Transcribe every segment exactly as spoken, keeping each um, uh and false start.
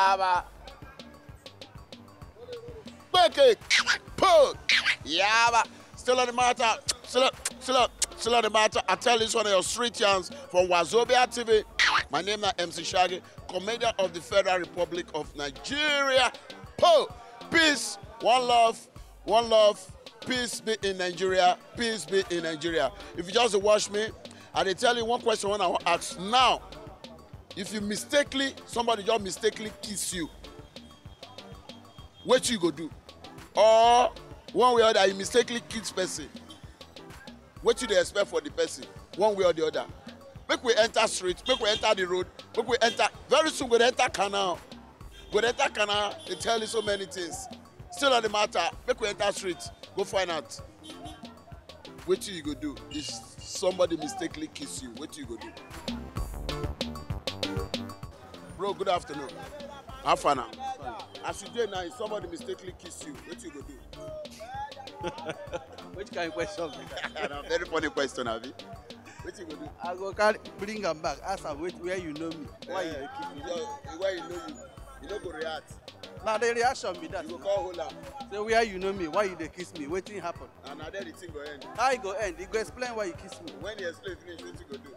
Aba. Beke. Po. Yaba. Still on the matter. Still on, still on, still on the matter. I tell this one of your street chants from Wazobia T V. My name is M C Shaggy, commander of the Federal Republic of Nigeria. Po. Peace. One love. One love. Peace be in Nigeria. Peace be in Nigeria. If you just watch me, I dey tell you one question when I want ask now. If you mistakenly, somebody just mistakenly kiss you, what you go do? Or one way or other, you mistakenly kiss person. What you dey expect for the person? One way or the other. Make we enter street, make we enter the road, make we enter. Very soon, we go enter canal. We go enter canal, they tell you so many things. Still on the matter, make we enter street, go find out. What you go do? If somebody mistakenly kiss you, what you go do? Bro, good afternoon. How far now? As you dey now, if somebody mistakenly kiss you, what you go do? Which kind of question be that? Na very funny question, abi. What you go do? I go carry bring am back. Ask am wait where you know me. Why you dey kiss me? Yo, where you know you, you no go react. Na the reaction be that. You go call hold am. Say where you know me, why you dey kiss me? Wetin happen? And na there the thing go end. How e go end? E go explain why you kiss me. When he explain finish, what you go do?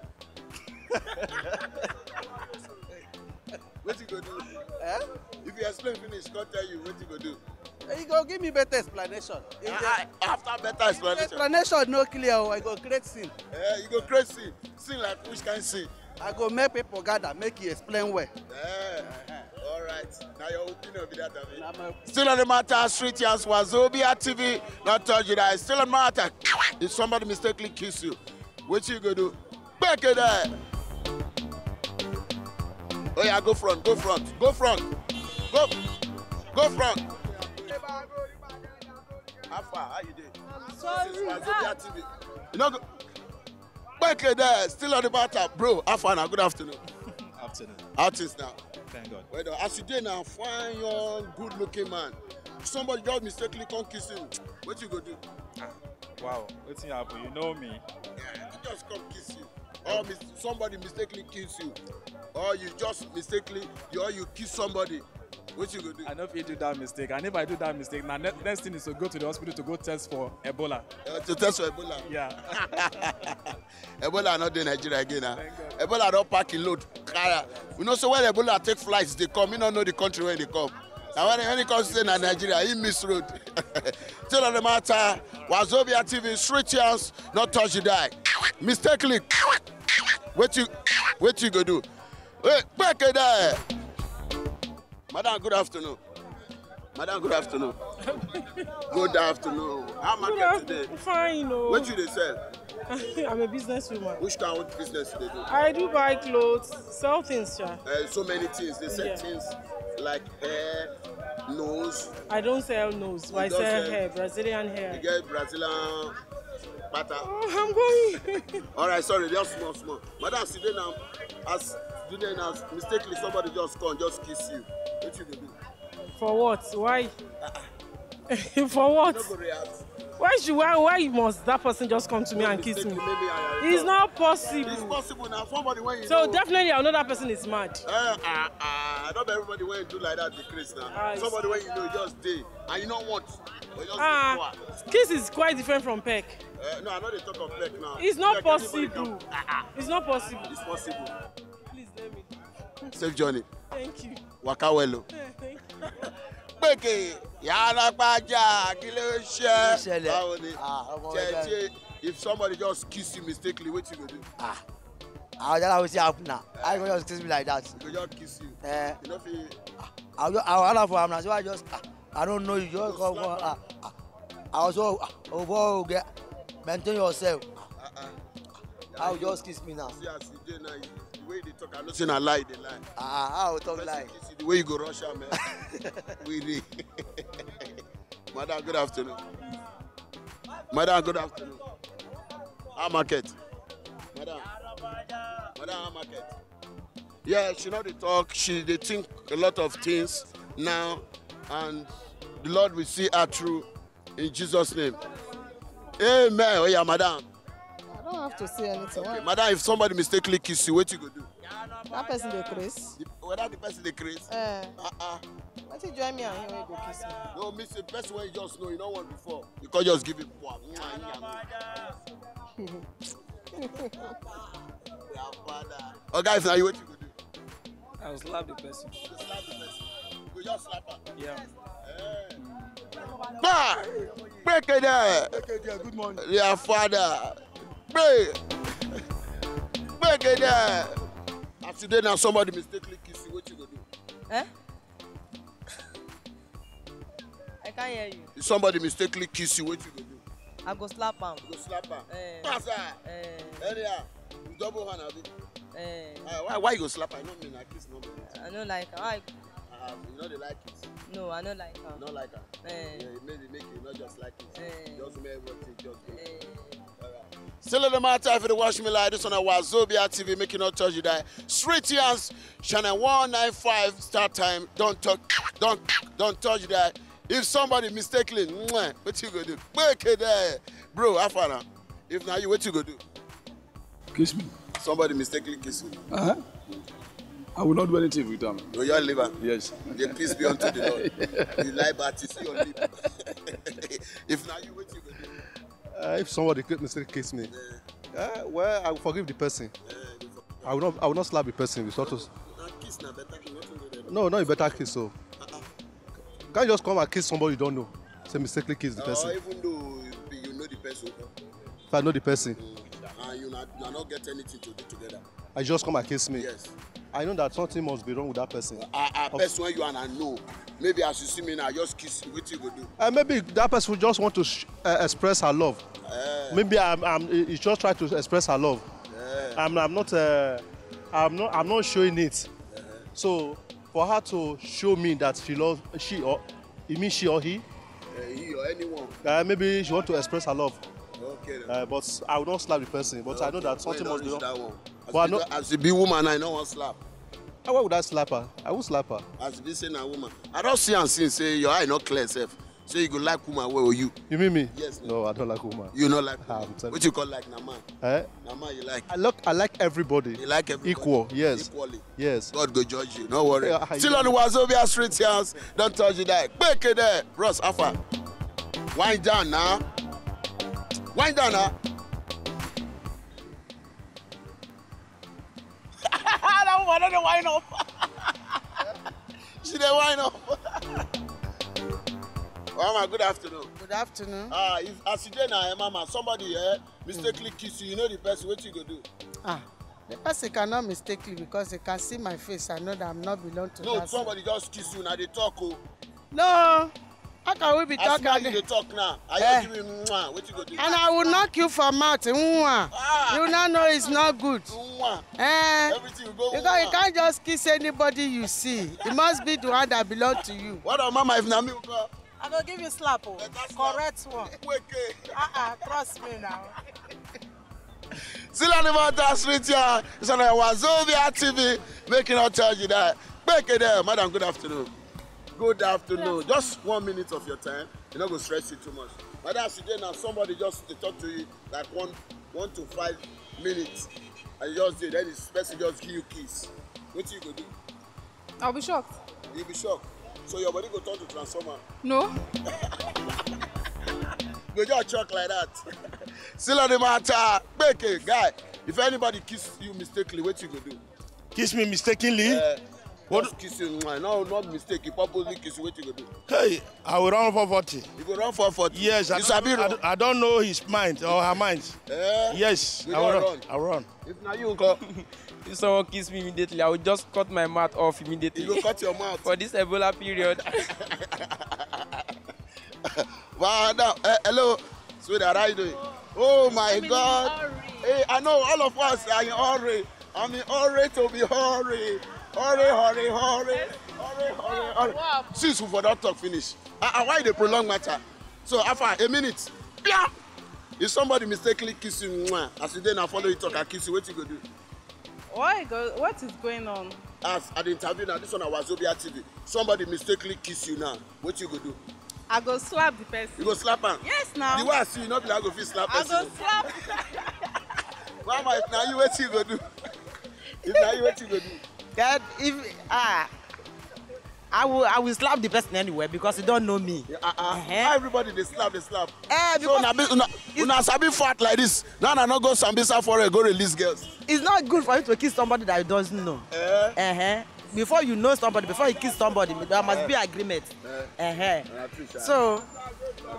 What you go do? Eh? If you explain finish, come tell you what you go do. E go give me better explanation. If the Ah, ah, after better explanation. Explanation no clear, oh, I go create scene. Eh, you go crazy. Sing like which kind sing? I go make people gather, make e explain well. Eh, all right. Now your opinion be that, abi? Na my Still on the matter, street yarns, Wazobia T V. Not touch it. I still on the matter. If somebody mistakenly kiss you, what you go do? Back it there. Oh yeah, go front, go front, go front, go, go front. How far? How you dey? Sorry. This is Wazobia T V. You know, go. Back it there. Still on the matter, bro. How far now? Good afternoon. Afternoon. How things now? Thank God. Well done. As you dey now, fine, young, good-looking man. Somebody just mistakenly come kiss you. What you go do? Wow. Wetin happen? You know me. Yeah, he just come kiss you. Or mis- somebody mistakenly kiss you. Or you just mistakenly, you, or you kiss somebody. What you go do? I no fit do that mistake. And if I do that mistake, na ne- next thing is to go to the hospital to go test for Ebola. Uh, to test for Ebola. Yeah. Ebola not dey Nigeria again now. Ebola don pack e load. Kara. We know so when Ebola take flights, they come. You don't know the country where they come. Now when, when he comes to say na Nigeria, he miss road. Still on the matter, Wazobia T V, street yarns, not touch you die. Mistakenly, what you, what you go do? Hey, back it there. Madam, good afternoon. Madam, good afternoon. Good afternoon. How market today? Fine, oh. What you dey sell? I'm a businesswoman. Which kind of business you dey do? I do buy clothes, sell things, sha. Uh, so many things. They sell Yeah. things like hair, nose. I don't sell nose, but I You don't sell sell- hair, Brazilian You hair. get Brazilian pattern. Oh, I'm going. All right, sorry, just small, small. Madam, sit there now. As today now, mistakenly somebody just come, just kiss you. What you go do? For what? Why? For No what? go react. Why should why why must that person just come to me and kiss me? Mistakenly, maybe I- I It's thought- not It's possible. Possible now. Somebody when you So know. Definitely, I know that person is mad. Uh, uh, uh, not everybody when you do like that be Chris now. Ah, it's- Somebody when you know just dey and you don't want. But just Ah, dey kiss is quite different from peck. uh, no, I know they talk of peck now. It's not Peck, anybody possible. can- Ah, ah, It's not possible. it's possible. Please let me. Safe journey. Thank you. Waka well o. Thank you. Gbèkè yàrá pàjá kí ló ṣe. ṣẹlẹ̀? Báwo ni? Ah, ọmọ Ṣe ẹgbẹ́ ṣe if somebody just kiss you mistakenly, what you go do? Àwọn yàrá wo ti happen na? How you go just kiss me like that? He go just kiss you. Eh, You know, if he, àwọn àwọn ará for am na, so I just ah, I don't know you, just come come ah ah. I was so ah, oh boy, get maintain yourself. uh, uh, How you just kiss me now? See as you dey now, the way they talk, I know say na lie they lie. Ah, how you talk Person like? Kiss you, the way you go rush am, man. We dey. Madam, good afternoon. Madam, good afternoon. How market? Madam. Madam, how market? Yeah, she know the talk. She they think a lot of things now, and the Lord will see her through in Jesus' name. Amen. Oh yeah, madam. I don't have to say anything. Okay, madam, if somebody mistakenly kiss you, what you go do? That person dey craze. But that the person dey craze. Eh, Uh-uh. Wetin join me and him wey go kiss me? No, miss the person wey you just know, you no want before. You can just give him poor. Your father. Oh, guys, now you wetin you go do? I will slap the person. You slap the person. You just slap her. Yeah. Bah! Break it there. Okay, dear, good morning. Your father. Break. Break it there. As today now somebody mistakenly kiss you, what you go do? Eh? I can't hear you. If somebody mistakenly kiss you, what you go do? I go slap am. You go slap her. Eh. Pass her. Eh, Anyhow, you double hand abi? eh, Ah, why why you go slap her? I no mean I kiss no mean. I no like am. I, Ah, you no dey like it. No, I no like am. You no like her. Eh, Yeah, maybe make you not just like it. Eh. Just make everything just go. eh. Still in the matter, if you watch me like this on our Zobia T V, make you not touch you die. Street Yans, channel one nine five, start time. Don't touch, don't don't touch you die. If somebody mistakenly, mwah, what you go do? Break it there, bro. How far now? If now you, what you go do? Kiss me. Somebody mistakenly kiss you. Uh-huh. I will not do anything with them. No, your liver. Yes. The peace be unto the Lord. You lie, but it's your lip. If now you, what you go do? Uh, if somebody ki- mistake kiss me, uh, well, I will forgive the person. I will not. I will not slap the person. It's not to, Now kiss now better than nothing with them. No, not a better kiss. So, can't just come and kiss somebody you don't know. Say mistakenly kiss the Or person. Even though you know the person, If I know the person, and you not, you not get anything to do together. I just come and kiss me. Yes. I know that something must be wrong with that person. A, a person when you and I know. Maybe as you see me now, just kiss you. What you go do? Uh, maybe that person just want to sh- uh, express her love. Eh, Maybe I'm. I'm. He just try to express her love. eh, I'm. I'm not. Uh, I'm not. I'm not showing it. So for her to show me that she loves she or it means she or he. eh, he or anyone. Uh, maybe she want to express her love. Okay. Uh, but I will not slap the person. But I know that When something you must be reach wrong. That one. As, But I be, know- as you be woman, I no wan slap. Uh, why would I slap her? I will slap her. As be say na woman, I don see am since say your eye no clear sef. So you go like woman well or you? You mean me? Yes, No, I don't like woman. You no like Ah, woman. I'm telling What you call like na man? Eh? Na man you like. I look. I like everybody. You like everybody. Equal. Yes. Equally. Yes. God go judge you. No worry. Yeah, I Still on the Wazobia Street Yans. Don't touch you die. Break it there. Bros, how far? Wind down now. Wind down now. That woman no dey wind up. She dey wind up. Mama, good afternoon. Good afternoon. Ah, if as you dey na, eh, mama, somebody eh, mistakenly kiss you, you know the person, what you go do? Ah, the person cannot mistakenly because they can see my face. I know that I'm not belong to No, that. Somebody just kiss you, now they talk. Oh. No, how can we be As now you talking? dey talk now, I Eh. just give him mwah, what you go do? And I will knock you for mouth. Mwah. Ah. You now know it's not good. Mwah. Eh? Everything will go Because you mwah. Can't just kiss anybody you see. It must be the one that belong to you. What about mama if na me? Go? I go give you slap, oh. Better slap. Correct one. Weke. Uh-uh, trust me now. Still on the matter street here. It's on the Wazobia T V. Making out tell you that. Make it there, madam. Good afternoon. Good afternoon. Just one minute of your time. You no go stress you too much. Madam, as you dey now, somebody just dey talk to you like one, one to five minutes, and you just dey. Then this person just give you kiss. What you go do? I'll be shocked. You be shocked. So your body go turn to transformer. No. You go just shock like that. Still on the matter. Make it, guy. If anybody kiss you mistakenly, what you go do? Kiss me mistakenly. Uh, What? Just kiss you, mwah. No, not mistake. You purposely kiss you. What you go do? Hey, I will run for forty. You go run for forty. Yes, I, You sabi don't, I, run. don't, I don't know his mind or her mind. Eh? Yes, You I will go run. run. I will run. If na you, nko, If someone kiss me immediately, I will just cut my mouth off you immediately go cut your mouth. For this Ebola period. Wow, now, eh, hello, sweetheart, how you doing? Oh my God! Hey, I know all of us are in hurry. I'm in hurry to be hurry. Hurry, hurry, hurry. Hurry, hurry, hurry. Since we for don talk finish, ah, ah, why you dey prolong matter? So, how far? A minute. Yeah. If somebody mistakenly kiss you, mwah, as you dey now follow you talk, I kiss you, what you go do? Why go, what is going on? As I dey interview now, this one na Wazobia T V. Somebody mistakenly kiss you now, what you go do? I go slap the person. You go slap am? Yes, now. The way I see you, no be like go fit slap I person. Go slap. Mama, if na you, what you go do? If na you, what you go do? But if ah, I will I will slap the person anyway because you don't know me. Uh-uh. Uh-huh. Everybody dey slap, dey slap. Eh, So because una be- una una sabi fart like this. Now I no go Sambisa foreign go release girls. It's not good for you to kiss somebody that you don't know. Eh? Uh-huh. Before you know somebody, before you kiss somebody, there must be agreement. Uh-huh. Na true, sha. So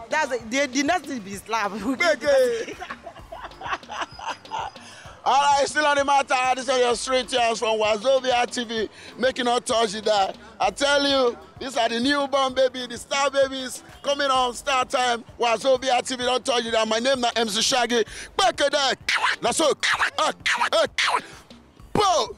that's the, the, the next thing be slap. All right, still on the matter. This is your street chance from Wazobia T V. Making all touch that. I tell you, these are the newborn baby, the star babies coming on Star Time. Wazobia T V don't touch that. My name na M C Shaggy. Back it up. Now so, uh, uh, boom.